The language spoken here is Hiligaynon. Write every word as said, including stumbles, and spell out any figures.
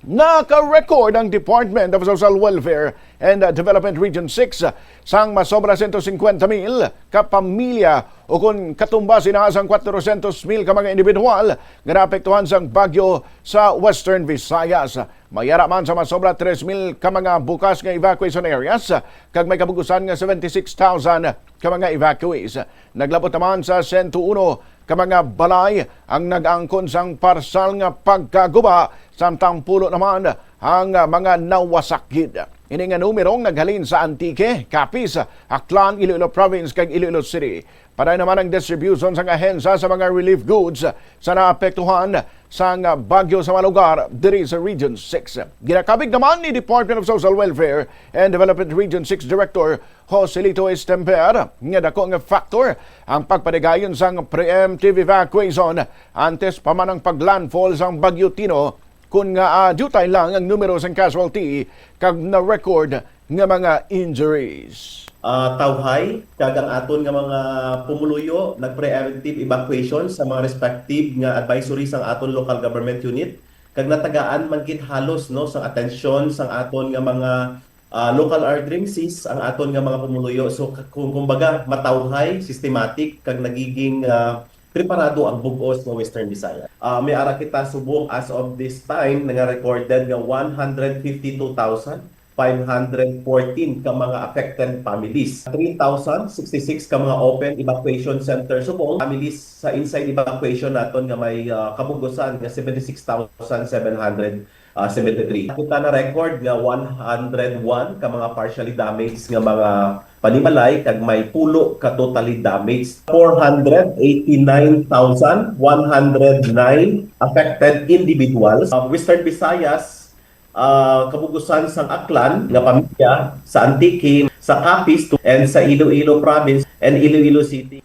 Naka-record ang Department of Social Welfare and Development Region six sang masobra sento singkwenta mil ka pamilya, o kon katumba sina sang kwatrosyentos mil ka mga individual nga naapektuhan sang bagyo sa Western Visayas. May ara man sa masobra tres mil ka mga bukas nga evacuation areas, kag may kabugusan nga seventy-six thousand ka mga evacuees. Naglabot naman sa sento uno ka mga balay ang nag-angkon sang parsal nga pagkaguba, samtang pulo naman ang mga nawasak gid. Ini nga numero naghalin sa Antique, Capiz, Aklan, Iloilo Province, kag Iloilo City. Paday naman ang distribution sang ahensya sa mga relief goods sa naapektuhan sang bagyo sa mga lugar diri sa Region six. Ginakabig naman ni Department of Social Welfare and Development Region six Director Joselito Estemper nga dako nga factor ang pagpadayon sang preemptive evacuation antes pa man ang paglandfall sang Bagyo Tino, kon nga, ah, diutay lang ang numero sang casualty kag na-record nga mga injuries. Ah, tawhay, kag ang aton nga mga pumuluyo nag-preemptive evacuation sa mga respective nga advisory sang aton local government unit, kag natagaan man gid halos, no, sang atensyon sang aton nga mga, ah, local R D M Cs ang aton nga mga pumuluyo. So, k-, kung, kumbaga, matawhay, systematic, kag nagiging, ah, preparado ang bug-os nga Western Visayas. Ah, may ara kita subong as of this time, nga recorded nga one hundred fifty-two thousand five hundred fourteen ka mga affected families. Three thousand sixty-six ka mga open evacuation center subong families sa inside evacuation naton nga may, ah, kabug-usan nga seventy-six thousand seven hundred, ah, seventy-three. Kita na record nga one hundred one ka mga partially damaged nga mga panimalay, kag may pulo ka totally damaged. Four hundred eighty-nine thousand one hundred nine affected individuals. Sa Western Visayas, ah, kabugusan sang Aklan nga pamilya, sa Antique, sa Capiz, and sa Iloilo Province and Iloilo City.